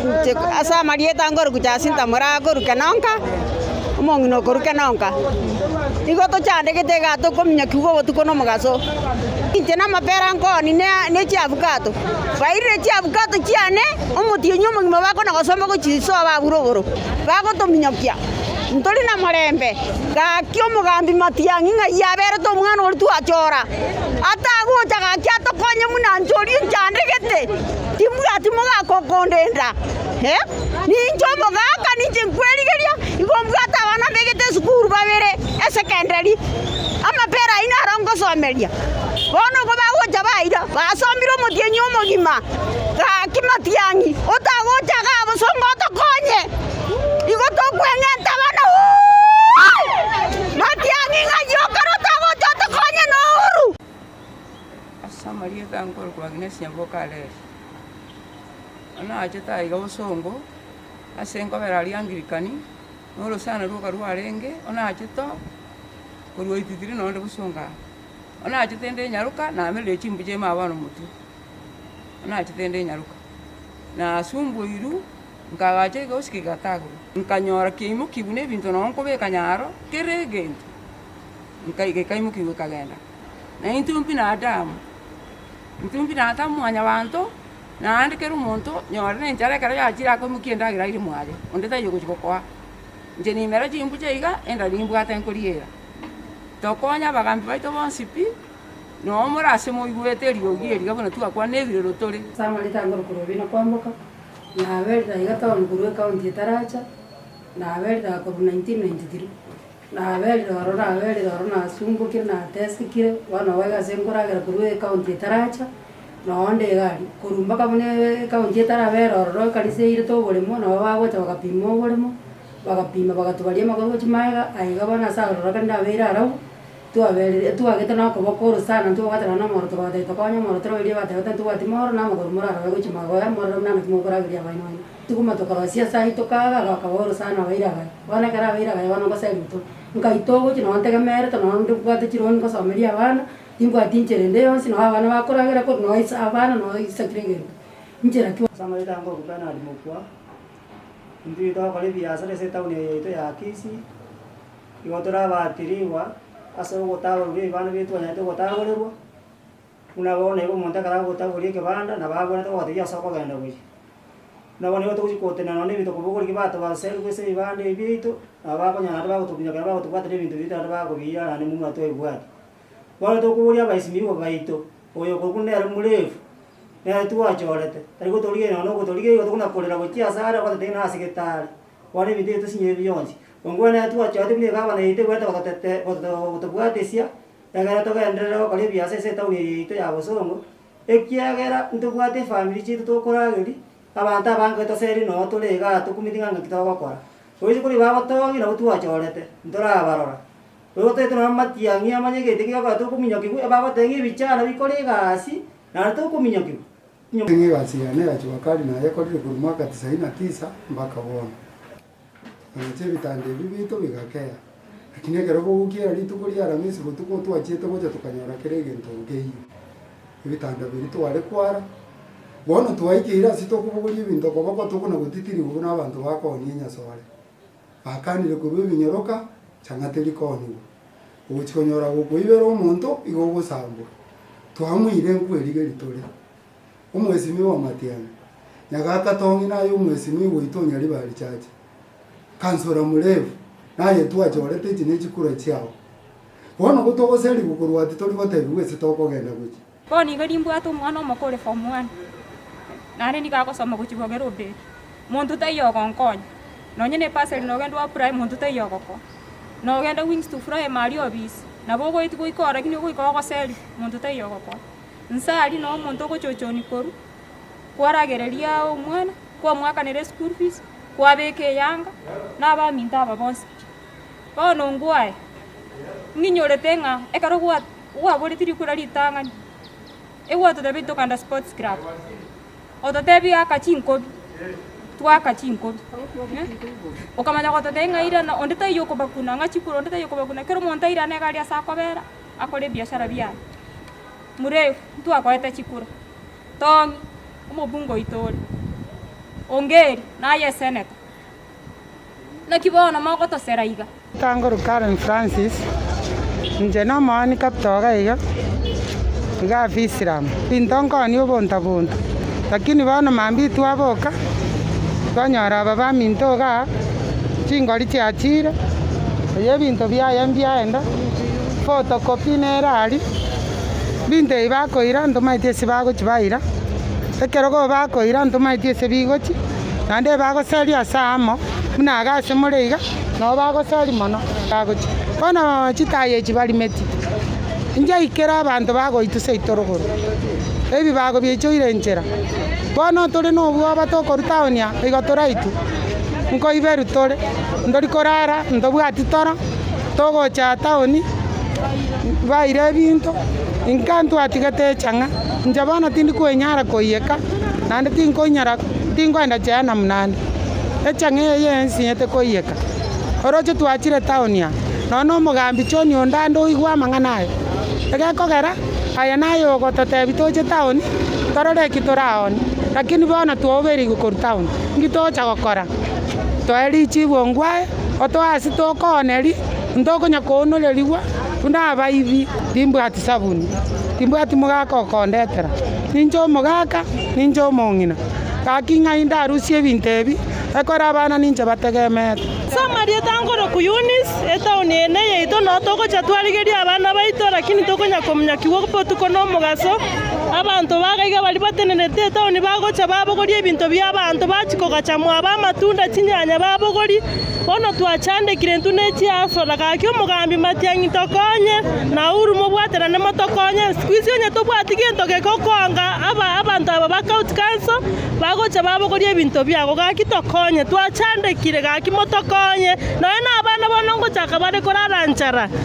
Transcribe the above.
Inche ase amarieta nkorokwa Jacinta Moraa korwa Kenonka, omong'ina okorwa Kenonka. Igo tochandegete igaa tokominyokiwa obotuko na omogaso. Inche namapera nkoonia ne ne chiabukato, bairire chiabukato chiane omotienyi omogima bakona gosoma gochia isobo abwo rogoro, bagotominyokia. Ntori na morembe, gaki omogambi Matiang'i ng'ai aberete omwana oria twachora, atagocha gaki atokonye buna inche oria nchandegete, timbwati mogaka okondenda, eh, ninche omogaka ninche nkwerigeria, igo mbwate abana mbegete esukuru babere esekendari, amapera ayio naro ngosomeria. Bono igo bagocha baira, basomire omotienyi omogima, gaki Matiang'i otagocha iga bosongo otokonye. Igo tokweng'enta abana wuu! Matiang'i ng'ai okare otagocha otokonye nouru? Ase amarieta nkorokwa Agnes Nyaboke Areri. Bono nachete aiga bosongo, ase nkobera aria Anglican, na orosana rwoka rwarenge, bono nachete oo, korwa Ititiri nonde bosongo aa. Bono nachete nde nyaroka, namerire chimbuche ime aa bono motwe, bono nachete nde nyaroka, nasumbuirwe. Nkagacha egosiki egatagorwa, nkanyora kiaimokigwa nebinto nonya nkobeka nyaro kera egento, nkai gekaimokigwa gekagenda. Na intwe mbuna Adamu, intwe mbuna Adamu mwanyabanto, naende kera omonto nyore na enchara ekero yachire akoimokia endagera aire mwaye, onde taiyo ogochia gokoa. Inche nimera chimbuche iga, enda nimbwate nkoriera. Tokonye abagambi baito bonsi pi, nonya more ase moigwete eriogi eri buna twakwana ebirero tore. Ase amarita ngorokwa Robina kwamboka. Naberire aiga town korwa ecounty etaracha, naberire aa korwa 1993, naberire ororo naberire ororo nasumbokire natesekire, bono iga ase nkoragera korwa ecounty etaracha, noo nde iga aria. Korwa mpaka buna ecounty etarabera ororo ekanisa eirete oboremo, nabo bagocha bagapima oboremo, bagapima bagatobaria amagoro gochia magega, aiga bono ase aroro ekero nabeire arabwo. Twaberire, twagete nokoboko orosana ntwabwatana nomoro togateba tokonye omoro toroirie batebete ntobwati moro na amagoro morarore gochia magoya morore buna naki mokorageria abaino baino. Tuguma tokorosia ase ayio tokaga akaba orosana abaire abaye. Bono ekero abaire abaye bono ngoseria tore. Nkai togochia nonye ntegemerete nonye ndibwate chironi ngosomeria abana, timbwati inchera ende yonsi nonye abana bakoragera korwa nonye ase abana nonye isakire egento. Inchera ki. Ase amarieta aya nkoruka Bernard Mokua, intwe togokora ebiasara ase etown eye yaito ya Kisii. Igo tore abaatirigwa ase ogotagorerwa ebibanda biaito twanyarete gotagorerwa, buna bono iga omonto ekero agotagoria ekebanda nabo abwenerete gogotebia ase okogenda gochia. Buna bono igo togochia gotenena nonye na ebinto kobogoria ki batobaseriwe ase ebibanda ebi biaito, nabo bakonyora naende bagotobunyokera bagotobwatera ebinto biaito naende bakobiira naende momura twabibwati. Bono tokoboria abaisimiwa baito, oyo okorokwa nere murefu, nere twachorete, tari gotorigereria nonye na ogotorigereria igo tokona korera gochia ase are ogototebi ng'a nase gete are. Bono ebinto ebi tosinyire bionsi. Ongwenere twachorete buna egavana yaito ebwenerete gototete gotobwatesia, egere togenderere gokora ebiasa ase etaoni eye yaito ya Bosongo, ekiagera ntobwate efamiri chiaito tokorageria, abanto abange toserie noo tore igaa tokumeti ng'a ng'aki togokora. Oise korwa bagotogia nabo twachorete, ntorabarora. Igo toete nonye amatiang'i amanye egento gekogera tokominyokigwa, ebagoteba ng'a ebichana bikore egasi, naende tokominyokigwa. Ng'a egasi yane ya jua kali nayekorire korwa mwaka tisaini na tisa mpaka bono. Nagocha ebitanda ebi biaito bigakea. Lakini ekero bogokiera rituko ria Aramisi botuko twachiete gocha tokanyora kera egento nkeiyo. Ebitanda biria tware kwara, bono twaikeire ase tokobogoria ebinto koboko tokona gotitirigwa buna abanto bakoonia enyasore. Bakanire korwa ebinyoroka, chang'a teri koonigwa. Ogochia konyora gokoibera omonto igo ogosambwa. Twamoire nkwerigeria tore. Omwesimigwa Matiang'i, Nyagaka Tong'i naye omwesimigwa oito Nyaribari Chache, Kansora Murefu, naye twachorete echi ne chikura chiao. Bono gotogoserigwa korwa titori gotebigwa ase tokogenda gochia. Bono iga nimbwate omwana omoke ore form one, naende nigo agosoma gochia bogere oberi. Monto taiyo ogonkonya, nonye na ebasari nogende o apply monto taiyo ogokoa. Nogenda wings to fly ime aria obisi, nabo ogoetia goika ororo lakini ogoika ogoseria, monto taiyo ogokoa. Nse aria noo omonto ogochochonia korwa, kwaragereria omwana, kwamoakanera eschool fees, kwabeka eyanga, na abaminto aba bonsi pi. Bono ngwae, ng'inyorete ng'a ekero gwa gwaboretie rikura ritang'ani, egwatotebia tokanda sports club, ototebia aka chinkobi, twaaka chinkobi eh, okamanya gototebia ng'a irana onde taiyo okobakuna ng'a chikura onde taiyo okobakuna, kera omonto airane iga aria ase akobera, akore ebiashara biaye. Murefu, ntwakoete chikura, tong'i, omobunge oito ore. Ongeri, naye eseneta. Naki bono mogotosera iga? Tangoro Karen Francis, inche nomooni kapitoga iga, iga Abisilamu. Binto nkooni obonto bonto, lakini bono mambia twaboka, twanyora aba baminto igaa, chingori chiachire, oyo ebinto biaye mbiaenda, photocopy nere aria, binto ebi bakoira ntomaeti ase bagochi baira, ekerogo bakoira ntomaeti ase bigochi, naende bagoseria ase amo, buna iga ase more iga, nabo bagoseria mono bagochia. Bono chitaya echi barimeti, nchaikere abanto bagoitwa seito rogoro, ebibago biaichoire enchera. Bono tore na obwoba tokorwa town aa, igo toraitwe, nkoiberwa tore, ntori korara, ntobwati toro, togocha town, baire ebinto, inka ntwatigete echang'a, inche bono tindi koenyara koiyeka, naende tinkonyara tinkoenda jehanamu naende. Echang'a eye yensinyete koiyeka. Oroche twachire town aa, nonya na omogambi John Ondande oigwe amang'ana aya, egekogera aya naye ogototebia toche town, torore eki toraonie, lakini bono twaoberigwe korwa town, nki togocha gokora? Toe richibu ongwae, otoe ase tokooneria, ntokonya koonorerigwa buna abaibi. Timbwati sabuni, timbwati mogaka okondetera, ninche omogaka, ninche omong'ina, gaki ng'ai ndarusie ebinto ebi, ekore abana ninche bategemeete. Ase amarieta ankoroku Eunice, etaoni eye neyaito, nao togocha twarigeria abana baito, lakini tokonya komunyakigwa botuko na omogaso. Abanto bagaiga baria batenenete etaoni bagocha babogoria ebinto bi'abanto, bachia kogacha mwabo amatunda, chinyanya babogoria. Bono twachandekire intwe ne chiasora, gaki omogambi Matiang'i tokonye, na Uhuru mobwaterane motokonye. Siku hizi onye tobwati gento gegokoanga aba abanto aba ba county council bagocha babogoria ebinto biago, gaki tokonye, twachandekire gaki motokonye, nonya na abana bono ngochaka bare korara nchara.